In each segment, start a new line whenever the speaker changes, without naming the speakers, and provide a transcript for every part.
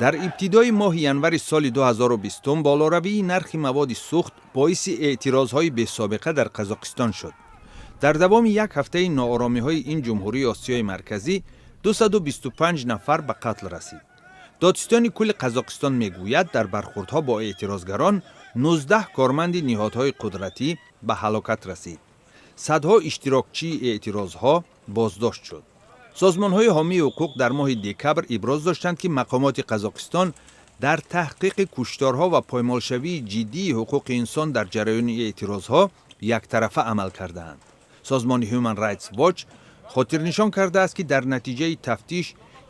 Дар ибтидои моҳи январи соли 2020 болоравии нархи маводи сӯхт боиси эътирозҳои бесобиқа дар Қазоқистон шуд. Дар давоми як ҳафтаи нооромиҳои ин ҷумҳурии Осиёи Марказӣ 225 нафар ба қатл расид. Додситони кулли Қазоқистон мегӯяд, дар бархурдҳо бо эътирозгарон 19 корманди ниҳодҳои қудратӣ ба ҳалокат расид, садҳо иштирокчии эътирозҳо боздошт шуд. Созмонҳои ҳомии ҳуқуқ дар моҳи декабр иброз доштанд, ки мақомоти Қазоқистон дар таҳқиқи кушторҳо ва поймолшавии ҷиддии ҳуқуқи инсон дар ҷараёни эътирозҳо яктарафа амал кардаанд. Созмони Human Rights Watch хотирнишон кардааст, ки дар натиҷаи тафтиш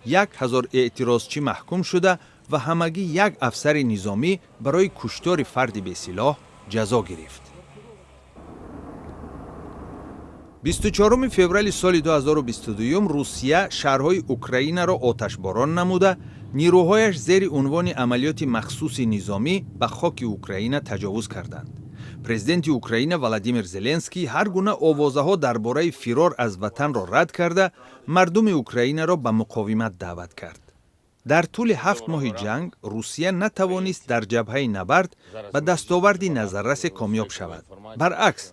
1000 эътирозчӣ маҳкум шуда ва ҳамагӣ як афсари низомӣ барои куштори фарди бесилоҳ ҷазо гирифт. 24 феврали соли 2022 Русия шаҳрҳои Украинаро оташборон намуда, нирӯҳояш зери унвони амалиёти махсуси низомӣ ба хоки Украина таҷовуз карданд. Президенти Украина Владимир Зеленский ҳар гуна овозаҳо дар бораи фирор аз ватанро рад карда, мардуми Украинаро ба муқовимат даъват кард. Дар тӯли 7 моҳи ҷанг Русия натавонист дар ҷабҳаи набард ба дастоварди назаррасе комёб шавад. Баръакс,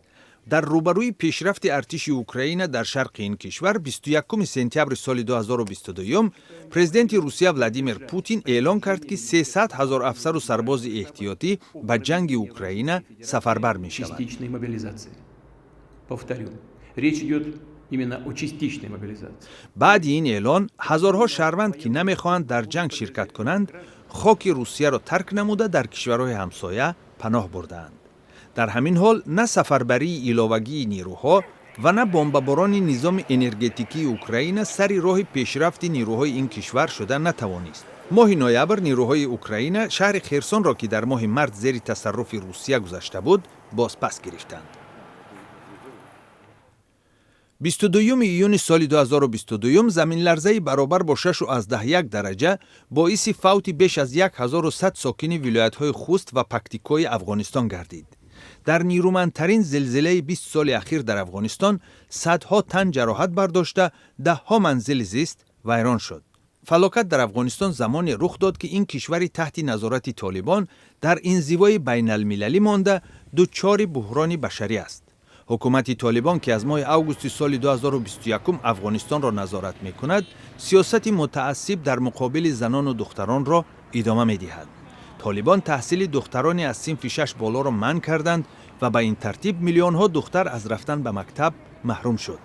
дар рӯбарӯи пешрафти артиши Украина дар шарқи ин кишвар, 21 сентябри соли 2022 президенти Русия Владимир Путин эълон кард, ки 300 ҳазор афсару сарбози эҳтиётӣ ба ҷанги Украина сафарбар мешавад.
Частичной мобилизации. Повторю, речь идет именно о частичной мобилизации.
Баъди ин эълон ҳазорҳо шаҳрванд, ки намехоҳанд дар ҷанг ширкат кунанд, хоки Русияро тарк намуда, дар кишварҳои ҳамсоя паноҳ бурдаанд. Дар ҳамин ҳол на сафарбарии иловагии нирӯҳо ва на бомбаборони низоми энергетикии Украина сари роҳи пешрафти нирӯҳои ин кишвар шуда натавонист. Моҳи ноябр нирӯҳои Украина шаҳри Херсонро, ки дар моҳи март зери тасарруфи Русия гузашта буд, бозпас гирифтанд. 22 июни соли 2022 заминларзаи баробар бо 6,1 дараҷа боиси фавти беш аз 1100 сокини вилоятҳои Хуст ва Пактикои Афғонистон гардид. Дар нирӯмандтарин зилзилаи 20 соли ахир дар Афғонистон садҳо тан ҷароҳат бардошта, даҳҳо манзили зист вайрон шуд. Фалокат дар Афғонистон замоне рух дод, ки ин кишвари таҳти назорати Толибон дар инзивои байналмилалӣ монда, дучори буҳрони башарӣ аст. Ҳукумати Толибон, ки аз моҳи августи соли 2021 Афғонистонро назорат мекунад, сиёсати мутаассиб дар муқобили занону духтаронро идома медиҳад. Толибон таҳсили духтарони аз синфи шаш болоро манъ карданд ва ба ин тартиб миллионҳо духтар аз рафтан ба мактаб маҳрум шуд.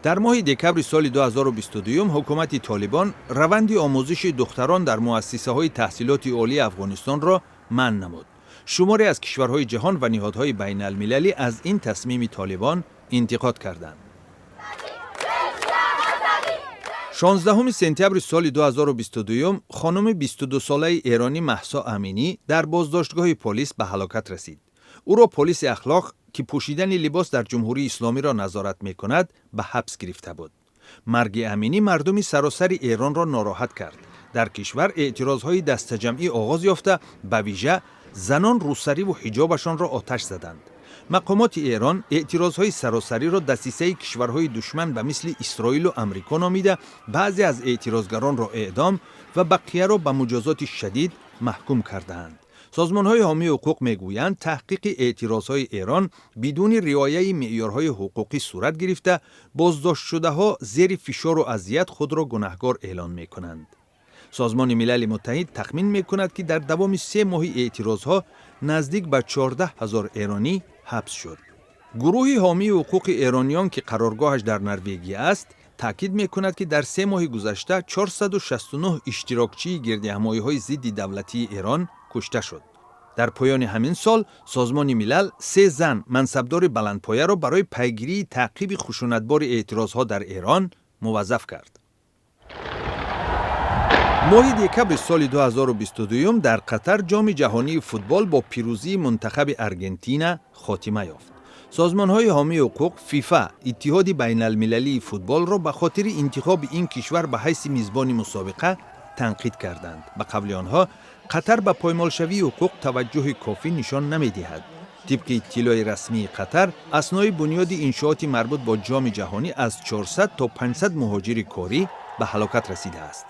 Дар моҳи декабри соли 2022 ҳукумати Толибон раванди омӯзиши духтарон дар муассисаҳои таҳсилоти олии Афғонистонро манъ намуд. Шуморе аз кишварҳои ҷаҳон ва ниҳодҳои байналмилалӣ аз ин тасмими Толибон интиқод карданд. 16 сентябри соли 2022 хонуми 22-солаи эронӣ Маҳсо Аминӣ дар боздоштгоҳи полис ба ҳалокат расид. Ӯро полиси ахлоқ, ки пӯшидани либос дар Ҷумҳурии Исломиро назорат мекунад, ба ҳабс гирифта буд. Марги Аминӣ мардуми саросари Эронро нороҳат кард. Дар кишвар эътирозҳои дастаҷамъӣ оғоз ёфта, ба вижа занон рӯсариву ҳиҷобашонро оташ заданд. Мақомоти Эрон эътирозҳои саросариро дасисаи кишварҳои душман ба мисли Исроилу Амрико номида, баъзе аз эътирозгаронро эъдом ва бақияро ба муҷозоти шадид маҳкум кардаанд. Созмонҳои ҳомии ҳуқуқ мегӯянд, таҳқиқи эътирозҳои Эрон бидуни риояи меъёрҳои ҳуқуқӣ сурат гирифта, боздоштшудаҳо зери фишору азият худро гунаҳгор эълон мекунанд. Созмони Милали Муттаҳид тахмин мекунад, ки дар давоми 3 моҳи эътирозҳо наздик ба 14 ҳазор эронӣ ҳабс шуд. Гурӯҳи ҳомии ҳуқуқи эрониён, ки қароргоҳаш дар Норвегия аст, таъкид мекунад, ки дар 3 моҳи гузашта 469 иштирокчии гирдиҳамоиҳои зидди давлатии Эрон кушта шуд. Дар поёни ҳамин сол Созмони Милал се зан мансабдори баландпояро барои пайгирии таъқиби хушунатбори эътирозҳо дар Эрон муваззаф кард. Моҳи декабри соли 2022 дар Қатар Ҷоми ҷаҳонии футбол бо пирӯзии мунтахаби Аргентина хотима ёфт. Созмонҳои ҳомии ҳуқуқ ФИФА, Иттиҳоди байналмилалии футболро, ба хотири интихоби ин кишвар ба ҳайси мизбони мусобиқа танқид карданд. Ба қавли онҳо, Қатар ба поймолшавии ҳуқуқ таваҷҷӯҳи кофӣ нишон намедиҳад. Тибқи иттилои расмии Қатар, аснои бунёди иншооти марбут бо Ҷоми ҷаҳонӣ аз 400 то 500 муҳоҷири корӣ ба ҳалокат расидааст.